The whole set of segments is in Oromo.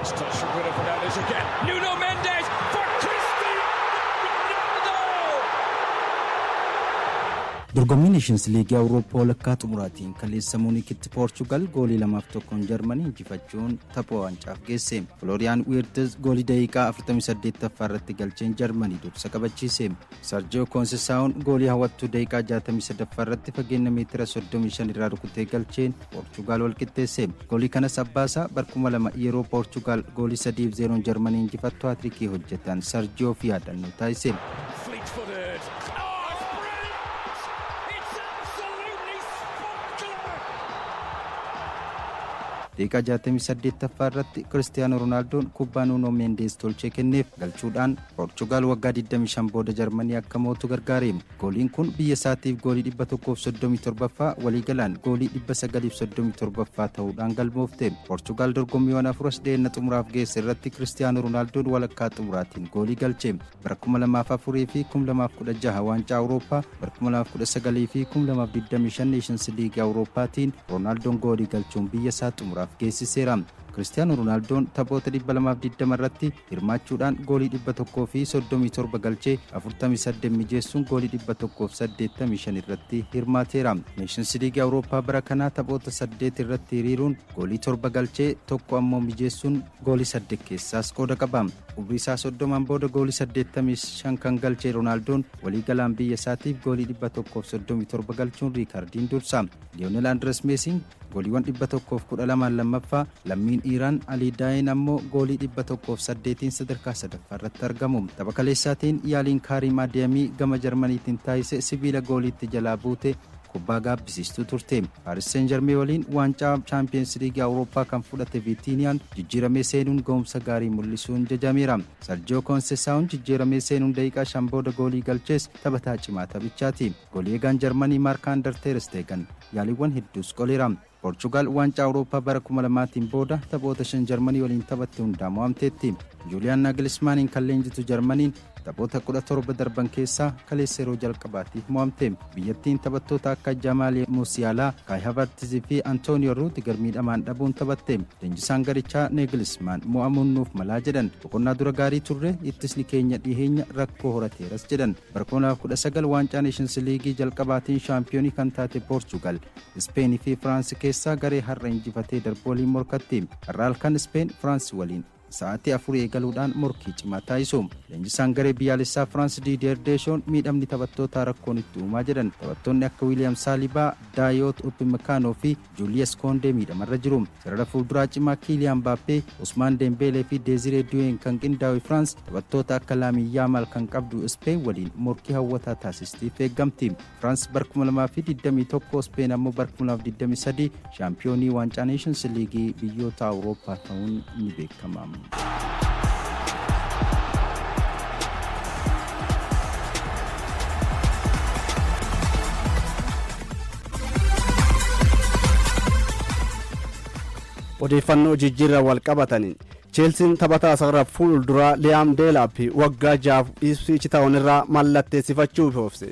Nice touch from Bruno Fernandes again. Nuno Mendes for Cristiano Ronaldo! Dorgommii Neeshins Liigii Awurooppaa walakkaa xumuraatiin kaleessa Muunikitti Poorchugal goolii 2-1 Jarmanii injifachuun tapha waancaaf geesse. Flooriyaan Wiirtz goolii daqiiqaa 48ffaa irratti galcheen Jarmanii dursa qabachiise. Sarjoo Koonsesaawun goolii hawwattuu daqiiqaa 63ffaa irratti fageenya meetira 35 irraa rukutee galcheen Poorchugaal wal qixxeesse. Goolii kanas abbaasaa bar 2000 yeroo Poorchugaal goolii 3-0 Jarmanii injifattu haatirikii hojjetan Sarjoof yaadannoo taasise. Fleet-footed. Oh, it's brilliant! It's absolutely sparkling! Daqiiqaa 68ffaa irratti Kiristiyaanoo Roonaaldoon kubbaa Nuunoo Meendees tolchee kenneef galchuudhaan Poorchugaal waggaa 25 booda Jarmanii akka mootu gargaare. Gooliin kun biyya isaatiif goolii 137ffaa, waliigalaan goolii 937ffaa ta'uudhaan galmoofte. Poorchugaal dorgommiiwwan afuras dhiyeenya xumuraaf geesse irratti Kiristiyaanoo Roonaaldoon walakkaa xumuraatiin goolii galche. Bara 2004 fi 2016 waancaa Awurooppaa, bara 2019 fi 2025 Neeshins Liigii Awurooppaatiin Roonaaldoon goolii galchuun biyya isaa xumuraaf geessiseera. Kiristiyaanoo Roonaaldoon taphoota 220 irratti hirmaachuudhaan goolii 137 galchee 48 mijeessuun goolii 185 irratti hirmaateera. Neeshins Liigii Awurooppaa bara kanaa taphoota 8 irratti hiriiruun goolii 7 galchee tokko ammoo mijeessuun goolii 8 keessaas qooda qaba. Umrii isaa 30n booda goolii 85 kan galche Roonaaldoon waliigalaan biyya isaatiif goolii 137 galchuun riikardiin dursa. Liyoonel Andres Meesiin gooliiwwan 112 lammaffaa, lammiin Iiraan Alii Daayin ammoo goolii 108 sadarkaa sadaffaa irratti argamu. Tapha kaleessaatiin yaaliin Kaariim Adeemii gama Jarmaniitiin taasise sibiila gooliitti jalaa buute kubbaa gaabbisiistuu turte. Paaris Seen Jarmee waliin waancaa Chaampiyeens Liigii Awurooppaa kan fudhate Viitiiniyaan jijjiiramee seenuun ga'umsa gaarii mul'isuun jajameera. Sarjoo Koonsesaawun jijjiiramee seenuun daqiiqaa 5 booda goolii galchees taphataa cimaa taphichaati. Goolii eegaan Jarmanii Maark Ter Steegan yaaliiwwan hedduus qoleera. Poorchugaal waancaa Awurooppaa bara 2000tiin booda taphoota 5 Jarmanii waliin taphatte hundaa mo'amteetti. Juuliyaan Naagilismaaniin kan leenjitu Jarmaniin taphoota 17 darban keessaa kaleessa yeroo jalqabaatiif mo'amte. Biyyattiin taphattoota akka Jamaal Musiyaalaa, Kaay Havartizii fi Antooniyoo Ruudiger miidhamaan dhabuun taphatte. Leenjisaan garichaa Neegilismaan mo'amuun nuuf malaa jedhan. Boqonnaa dura gaarii turre, ittisni keenya dhiheenya rakkoo horateeras jedhan. Bara 2019 waancaa Neeshins Liigii jalqabaatiin shaampiyoonii kan taate Poorchugal, Ispeenii fi Firaansi keessaa garee har'a injifatee darbu waliin morkatti. Har'a halkan Ispeen Firaansi waliin sa'aatii 4 eegaluudhaan morkii cimaa taasisu. Leenjisaan garee biyyaalessaa Firaans Diidiyer Deeshoon miidhamni taphattootaa rakkoon itti uumaa jedhan. Taphattoonni akka Wiiliyaam Saalibaa, Daayoot Upimekaanoo fi Juuliyas Koondee miidhamarra jiru. Sarara fuulduraa cimaa Kiiliyaan Mbaappee, Usmaan Dembeelee fi Deeziree Duyeen kan qindaa'e Firaans taphattoota akka Laamin Yaamaal kan qabdu Ispeen waliin morkii hawwataa taasistiif eeggamti. Firaans bara 2021, Ispeen ammoo bara 2023 shaampiyoonii waancaa Neeshins Liigii biyyoota Awurooppaa ta'uun ni beekama. Odeeffannoo jijjiirraa wal qabataniin, Cheelsiin taphataa sarara fuulduraa Liyaam Deelaap waggaa 6f Ipswich Town irraa mallatteessifachuuf oofse.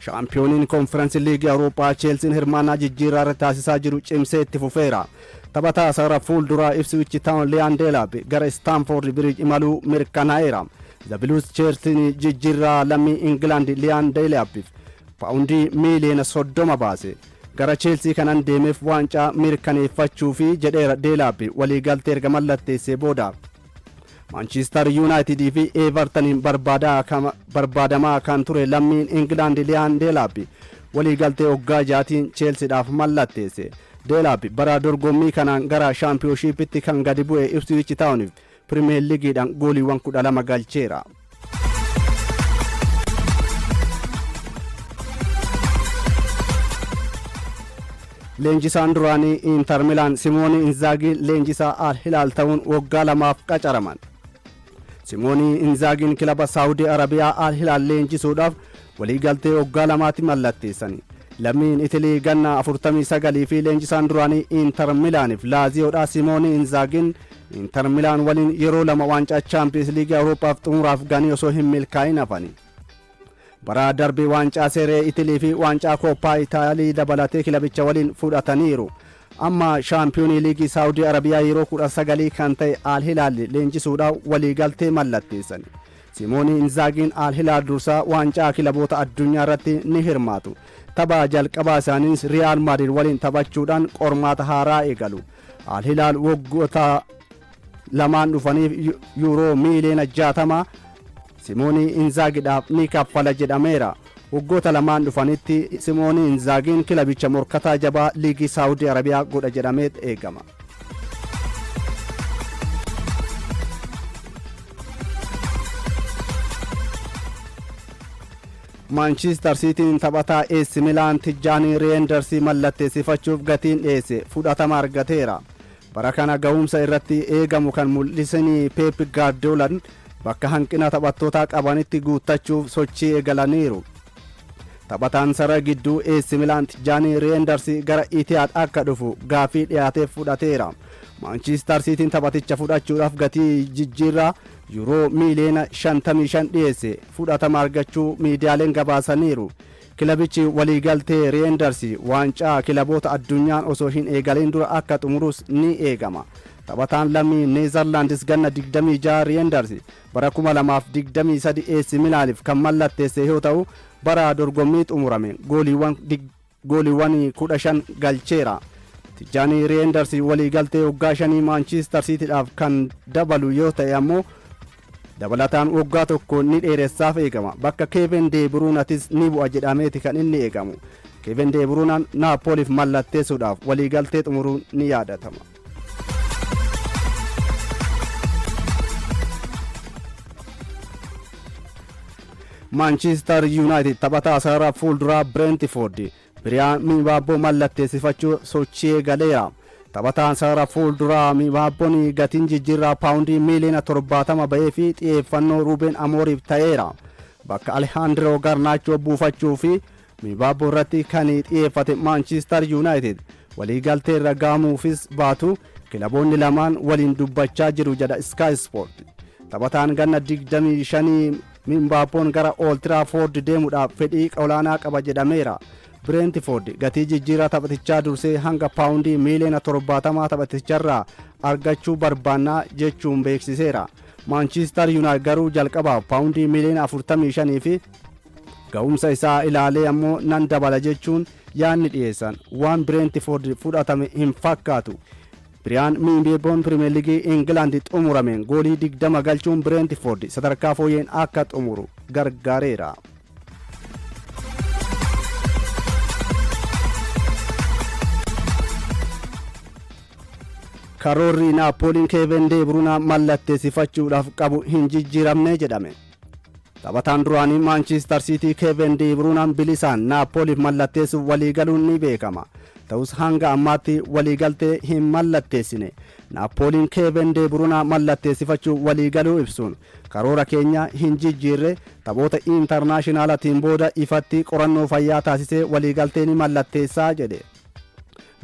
Shaampiyooniin Konferensi Liigii Awurooppaa Cheelsiin hirmaannaa jijjiirraa irratti taasisaa jiru cimsee itti fufeera. Taphataa sarara fuulduraa Ipswich Town Liyaam Deelaap gara Istaanfoord Biriij imaluu mirkanaa'eera. The Blues Cheelsiin jijjiirraa lammii Ingilaand Liyaam Deelaappiif paawundii miiliyoona 30 baase. Gara Cheelsii kanan deemeef waancaa mirkaneeffachuu fi jedheera Deelaap waliigaltee erga mallatteessee booda. Maanchiistar Yuunaayitidii fi Evertoniin barbaadamaa kan ture lammiin Ingilaand Liyaan Deelaap waliigaltee waggaa 6tiin Cheelsiidhaaf mallatteesse. Deelaap bara dorgommii kanaan gara Shaampiyooshiipitti kan gadi bu'e Ipswich Taawuniif Pirimeer Liigiidhaan gooliiwwan 12 galcheera. Leenjisaan duraanii Inter Milaan Simoonii Inzaagii leenjisaa Al Hilaal ta'uun waggaa 2f qacaraman. Simoonii Inzaagiin kilaba Saawudii Arabiyaa Al Hilaal leenjisuudhaaf waliigaltee waggaa 2ti mallatteessani. Lammiin Itilii ganna 49 fi leenjisaan duraanii Inter Milaaniif Laaziyoodha Simoonii Inzaagiin Inter Milaan waliin yeroo lama waancaa Chaampiyeens Liigii Awurooppaaf xumuraaf ganii osoo hin milkaa'in hafani. Bara darbe waancaa Seeree Itilii fi waancaa Kooppaa Itaalii dabalatee kilabicha waliin fudhataniiru. Amma shaampiyoonii liigii Saawudii Arabiyaa yeroo 19 kan ta'e Al Hilaal leenjisuudhaan waliigaltee mallatteessan. Simoonii Inzaagiin Al Hilaal dursaa waancaa kilaboota addunyaa irratti ni hirmaatu. Tapha jalqabaa isaaniis Riyaal Maadrid waliin taphachuudhaan qormaata haaraa eegalu. Al Hilaal waggoota 2n dhufaniif yuuroo miiliyoona 60 Simoonii Inzaagiidhaaf ni kaffala jedhameera. Waggoota 2n dhufanitti Simoonii Inzaagiin kilabicha morkataa jabaa liigii Saawudii Arabiyaa godha jedhamee eegama. Maanchiistar Siitiin taphataa AC Milaan Tijjaanii Reendarsii mallatteessifachuuf gatiin dhiyeesse fudhatama argateera. Bara kana ga'umsa irratti eegamu kan mul'isanii Peep Gaardiyoolaan bakka hanqina taphattootaa qabanitti guuttachuuf sochii eegalaniiru. Taphataan sarara gidduu AC Milaan Tijjaanii Reenders gara Itihaad akka dhufu gaaffii dhiyaateef fudhateera. Maanchiistar Siitiin taphaticha fudhachuudhaaf gatii jijjiirraa yuuroo miiliyoona 55 dhiyeesse fudhatama argachuu miidiyaaleen gabaasaniiru. Kilabichi waliigaltee Reenders waancaa kilaboota addunyaan osoo hin eegalin dura akka xumurus ni eegama. Taphataan lammii Neezerlaandis ganna 26 Reenders bara 2023 AC Milaaniif kan mallatteesse yoo ta'u, bara dorgommii xumurame gooliiwwan 15 galcheera. Tijjaanii Reenders waliigaltee waggaa 5 Maanchiistar Siitiidhaaf kan dabalu yoo ta'e ammoo dabalataan waggaa 1 ni dheeressaaf eegama. Bakka Keevin De Bruynetis ni bu'a jedhameeti kan inni eegamu. Keevin De Bruyne Naapooliif mallatteessuudhaaf waliigaltee xumuruun ni yaadatama. Maanchiistar Yuunaayitid taphataa sarara fuulduraa Bireentifoord Biriyaan Miibaabboo mallatteessifachuu sochii eegaleera. Taphataan sarara fuulduraa Miibaabboon gatiin jijjiirraa paawundii miiliyoona 70 ba'ee fi xiyyeeffannoo Ruubeen Amooriif ta'eera. Bakka Alihaandiroo Garnaachoo buufachuu fi Miibaabboo irratti kan xiyyeeffate Maanchiistar Yuunaayitid waliigaltee irra ga'amuufis baatu kilaboonni lamaan waliin dubbachaa jiru jedha Sky Sport. Taphataan ganna 25 Miimbaabboon gara Old Trafford deemuudhaaf fedhii olaanaa qaba jedhameera. Bireentifoord gatii jijjiirraa taphatichaa dursee hanga paawundii miiliyoona 70 taphaticharraa argachuu barbaannaa jechuun beeksiseera. Maanchiistar Yuunaayitid garuu jalqabaaf paawundii miiliyoona 45 fi ga'umsa isaa ilaalee ammoo nan dabala jechuun yaadni dhiyeessan waan Bireentifoord fudhatame hin fakkaatu. Biriyaan Miimbeeboon Pirimeer Liigii Ingilaand xumurameen goolii 20 galchuun Bireentifoord sadarkaa fooyyeen akka xumuru gargaareera. Karoorri Naapooliin Keevin De Bruyne mallatteessifachuudhaaf qabu hin jijjiiramne jedhame. Taphataan duraanii Maanchiistar Siitii Keevin De Bruyne bilisaan Naapooliif mallatteessuuf waliigaluun ni beekama. Ta'us hanga ammaatti waliigaltee hin mallatteessine. Naapooliin Keevin De Bruyne mallatteessifachuuf waliigaluu ibsuun karoora keenya hin jijjiirre, taphoota intarnaashinaalatiin booda ifatti qorannoo fayyaa taasisee waliigaltee ni mallatteessaa jedhe.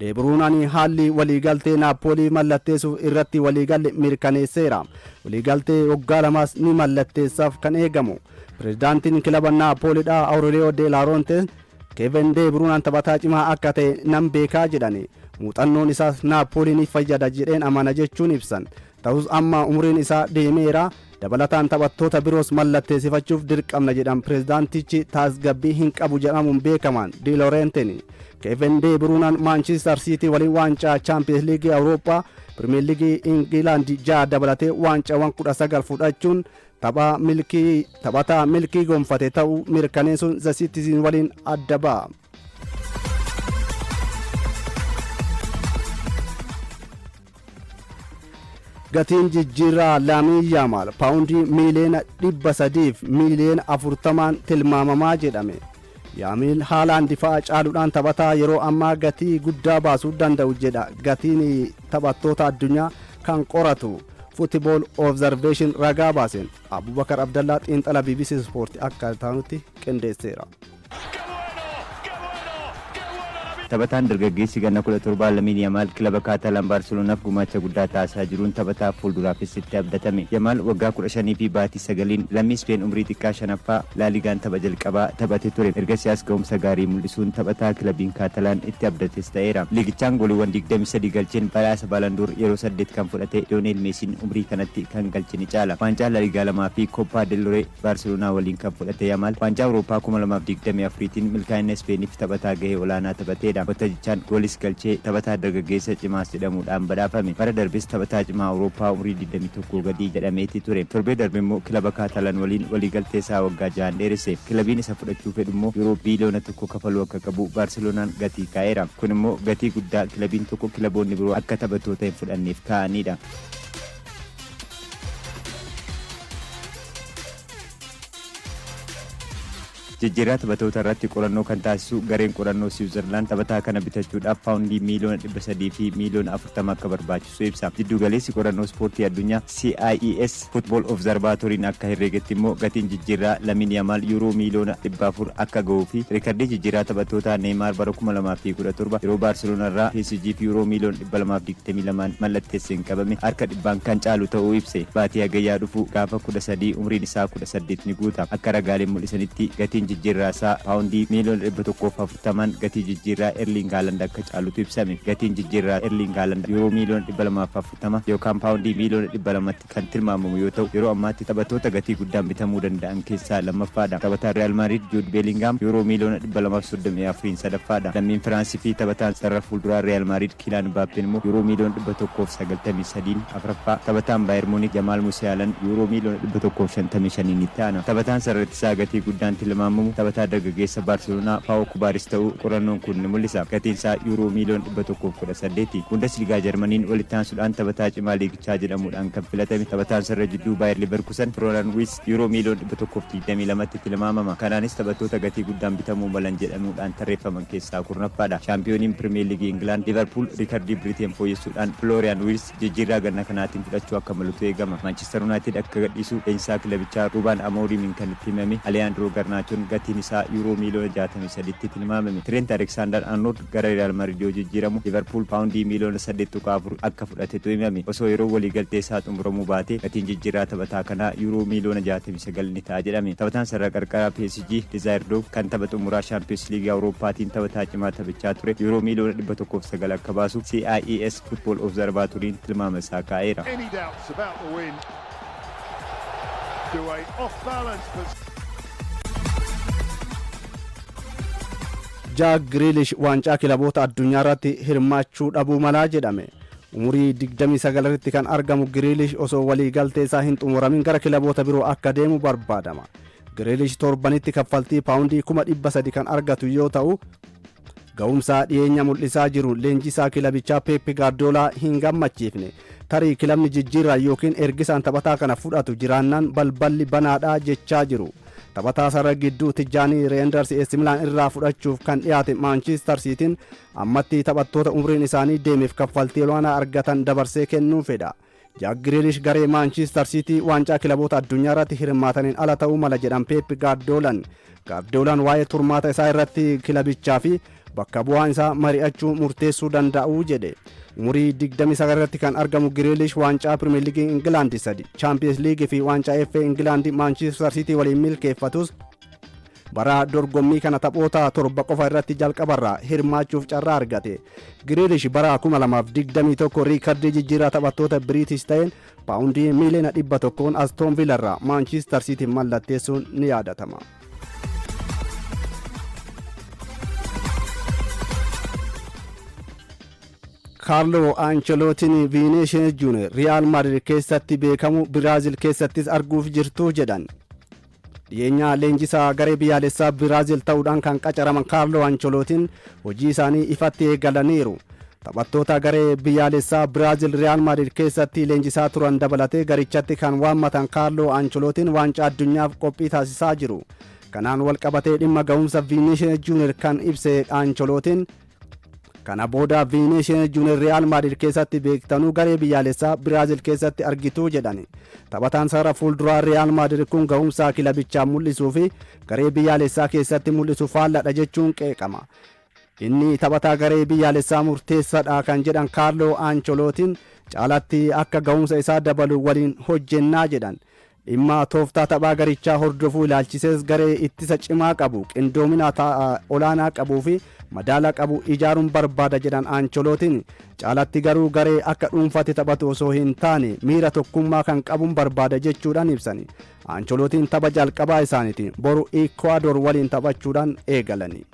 De Bruyne haalli waliigaltee Naapoolii mallatteessuuf irratti waliigalle mirkaneesseera. Waliigaltee waggaa 2s ni mallatteessaaf kan eegamu. Pirezidaantiin kilaba Naapooliidha Aurelio De Laurentiis Keevin De Bruyne taphataa cimaa akka ta'e nan beekaa jedhani. Muuxannoon isaas Naapoolii ni fayyada jedheen amana jechuun ibsan. Ta'us amma umriin isaa deemeera. Dabalataan taphattoota biroos mallatteessifachuuf dirqamna jedhan pirezidaantichi taasgabbii hin qabu jedhamuun beekaman De Laurentiis. Keevin De Bruyne Maanchiistar Siitii waliin waancaa Chaampiyeens Liigii Awurooppaa, Pirimeer Liigii Ingilaand 6 dabalatee waancaawwan 19 fudhachuun taphataa milkii gonfate ta'uu mirkaneessuun The Citizen waliin adda ba'a. Gatiin jijjiirraa Laamiin Yaamaal paawundii miiliyoona 300 miiliyoona 40n tilmaamamaa jedhame. Yaamiin haalaan difaa'a caaluudhaan taphataa yeroo ammaa gatii guddaa baasuu danda'u jedha gatiin taphattoota addunyaa kan qoratu Football Observation ragaa baaseen. Abubakar Abdallaa xiinxala BBC Sport akka taanutti qindeesseera. Taphataan dargaggeessi ganna 17 Lamiin Yamaal kilaba Kaatalaan Baarseloonaaf gumaacha guddaa taasisaa jiruun taphataa fuulduraafis itti abdatame. Yamaal waggaa 15 fi baatii 9n lammii Ispeen umrii xiqqaa shanaffaa Laaligaan tapha jalqabaa taphate ture. Ergasii as ga'umsa gaarii mul'isuun taphataa kilabiin Kaatalaan itti abdates ta'eera. Liigichaan gooliiwwan 23 galcheen badhaasa Baalandoor yeroo 8 kan fudhate Liyooneel Meesiin umrii kanatti kan galche ni caala. Waancaa Laaligaa lamaa fi Koppaa Del Rey Baarseloonaa waliin kan fudhate Yamaal, waancaa Awurooppaa 2024tiin milkaa'ina Ispeeniif taphataa gahee olaanaa taphateedha. Waltajjichaan goolis galchee taphataa dargaggeessa cimaas jedhamuudhaan badhaafame. Bara darbes taphataa cimaa Awurooppaa umrii 21 gadii jedhameeti ture. Torbee darbe immoo kilaba Kaatalan waliin waliigaltee isaa waggaa 6n dheeresse. Kilabiin isa fudhachuu fedhu immoo Yuuroo biiliyoona 1 kafaluu akka qabu Baarseloonaan gatii kaa'eera. Kun immoo gatii guddaa kilabiin tokko kilaboonni biroo akka taphattoota hin fudhanneef kaa'aniidha. Jijjiirraa taphatoota irratti qorannoo kan taasisu gareen qorannoo Siwiizerlaand taphataa kana bitachuudhaaf paawundii miiliyoona 300 fi miiliyoona 40 akka barbaachisu ibsa. Jiddu galeessi qorannoo ispoortii addunyaa CIES Football Observatoriin akka herreegetti immoo gatiin jijjiirraa Lamiin Yamaal Yuuroo miiliyoona 400 akka gahuu fi riikardii jijjiirraa taphattootaa Neeymaar bara 2017 yeroo Baarseloonaa irraa PSGf Yuuroo miiliyoona 222n mallatteesseen qabame harka dhibbaan kan caalu ta'uu ibse. Baatii Hagayyaa dhufu gaafa 13 umriin isaa 18 ni guuta. Akka ragaaleen mul'isanitti gatiin jijjiirraa isaa paawundii miiliyoona 140n gatii jijjiirraa Erliing Haaland akka caalutu ibsame. Gatiin jijjiirraa Erliing Haaland Yuuroo miiliyoona 240 yookaan paawundii miiliyoona 200tti kan tilmaamamu yoo ta'u, yeroo ammaatti taphattoota gatii guddaan bitamuu danda'an keessaa lammaffaadha. Taphataan Riyaal Maadriid Juud Beelingaam Yuuroo miiliyoona 234n sadaffaadha. Lammiin Firaansii fi taphataan sarara fuulduraa Riyaal Maadriid Kiilaan Mbaappeen immoo Yuuroo miiliyoona 193n afraffaa, taphataan Baayer Muunik Jamaal Musiyaalan Yuuroo miiliyoona 155n itti aana. Taphataan sarara ittisaa gatii guddaan tilmaamamu taphataa dargaggeessa Baarseloonaa Paawoo Kubaaris ta'uu qorannoon kun ni mul'isa. Gatiin isaa Yuuroo miiliyoona 118ti. Bundesligaa Jarmaniin walitti aansuudhaan taphataa cimaa liigichaa jedhamuudhaan kan filatame taphataan sarara jidduu Baayer Leverkusen Florian Wirtz Yuuroo miiliyoona 122tti tilmaamama. Kanaanis taphattoota gatii guddaan bitamuu malan jedhamuudhaan tarreeffaman keessaa 10ffaadha. Shaampiyooniin Pirimeer Liigii Ingilaand Liivarpuul riikardii Biriteen fooyyessuudhaan Florian Wirtz jijjiirraa ganna kanaatiin fudhachuu akka malutu eegama. Maanchister Yuunaayitid akka gadhiisu leenjisaa kilabichaa Ruuban Amooriimiin kan itti himame Aleeyaandiroo Garnaachoon gatiin isaa Yuuroo miiliyoona 63tti tilmaamame. Tireent Aleksaandar Arnold gara Riyaal Maadriid yoo jijjiiramu Liivarpuul paawundii miiliyoona 8.4 akka fudhatetu himame. Osoo yeroo waliigaltee isaa xumuramuu baatee gatiin jijjiirraa taphataa kanaa Yuuroo miiliyoona 69 ni ta'a jedhame. Taphataan sarara qarqaraa PSG Desire Doue kan tapha xumuraa Shaampiyoons Liigii Awurooppaatiin taphataa cimaa taphachaa ture Yuuroo miiliyoona 109 akka baasu CIES Football Observatoriin tilmaama isaa kaa'eera. Any doubts about the win? Doué off balance, but Jaak Giriilish waancaa kilaboota addunyaa irratti hirmaachuu dhabuu malaa jedhame. Umurii 29 irratti kan argamu Giriilish osoo walii galtee isaa hin xumuramin gara kilaboota biroo akka deemu barbaadama. Giriilish torbanitti kaffaltii paawundii 300,000 kan argatu yoo ta'u, ga'umsa dhiyeenya mul'isaa jiru leenjisaa kilabichaa Peep Gaardiyoolaa hin gammachiifne. Tarii kilabni jijjiirraa yookiin ergisaan taphataa kana fudhatu jiraannaan balballi banaadhaa jechaa jiru. Taphataa sarara gidduu Tijjaanii Reenders AC Milaan irraa fudhachuuf kan dhiyaate Maanchiistar Siitiin ammatti taphattoota umriin isaanii deemeef kaffaltii olaanaa argatan dabarsee kennuu fedha. Jaak Giriilish garee Maanchiistar Siitii waancaa kilaboota addunyaa irratti hirmaataniin ala ta'uu mala jedhan Peep Gaardiyoolaan. Gaardiyoolaan waa'ee turmaata isaa irratti kilabichaa fi bakka bu'aan isaa mari'achuu murteessuu danda'u jedhe. Umurii 29 irratti kan argamu Giriilish waancaa Pirimeer Liigii Ingilaandi sadi, Chaampiyeens Liigii fi waancaa FA Ingilaandi Maanchiistar Siitii waliin milkeeffatus, bara dorgommii kana taphoota torba qofa irratti jalqabarraa hirmaachuuf carraa argate. Giriilish bara 2021 riikardii jijjiirraa taphattoota Biriitish ta'een paawundii miiliyoona 100n Astoon Viilarraa Maanchiistar Siitiin mallatteessuun ni yaadatama. Kaarloo Aanchelootiin Viineeshiyees Juuniyer Riyaal Maadrid keessatti beekamu Biraazil keessattis arguuf jirtu jedhan. Dhiyeenyaa leenjisaa garee biyyaalessaa Biraazil ta'uudhaan kan qacaraman Kaarloo Aanchelootiin hojii isaanii ifatti eegalaniiru. Taphattoota garee biyyaalessaa Biraazil Riyaal Maadrid keessatti leenjisaa turan dabalatee garichatti kan waammatan Kaarloo Aanchelootiin waancaa addunyaaf qophii taasisaa jiru. Kanaan wal qabatee dhimma ga'umsa Viineeshiyees Juuniyer kan ibse Aanchelootiin, kana booda Viineeshiyees Juuniyer Riyaal Maadrid keessatti beektanuu garee biyyaalessaa Biraazil keessatti argituu jedhani. Taphataan sarara fuulduraa Riyaal Maadrid kun ga'umsa kilabichaa mul'isuu fi garee biyyaalessaa keessatti mul'isu faalladha jechuun qeeqama. Inni taphataa garee biyyaalessaa murteessaadha kan jedhan Kaarloo Aancholootiin, caalatti akka ga'umsa isaa dabalu waliin hojjennaa jedhan. Dhimma tooftaa taphaa garichaa hordofuu ilaalchisees, garee ittisa cimaa qabu, qindoomina olaanaa qabuu fi madaala qabu ijaaruun barbaada jedhan Aancholootiin. Caalatti garuu garee akka dhuunfaatti taphatu osoo hin taane miira tokkummaa kan qabuun barbaada jechuudhaan ibsani. Aancholootiin tapha jalqabaa isaaniitiin boru Ikwaador waliin taphachuudhaan eegalani.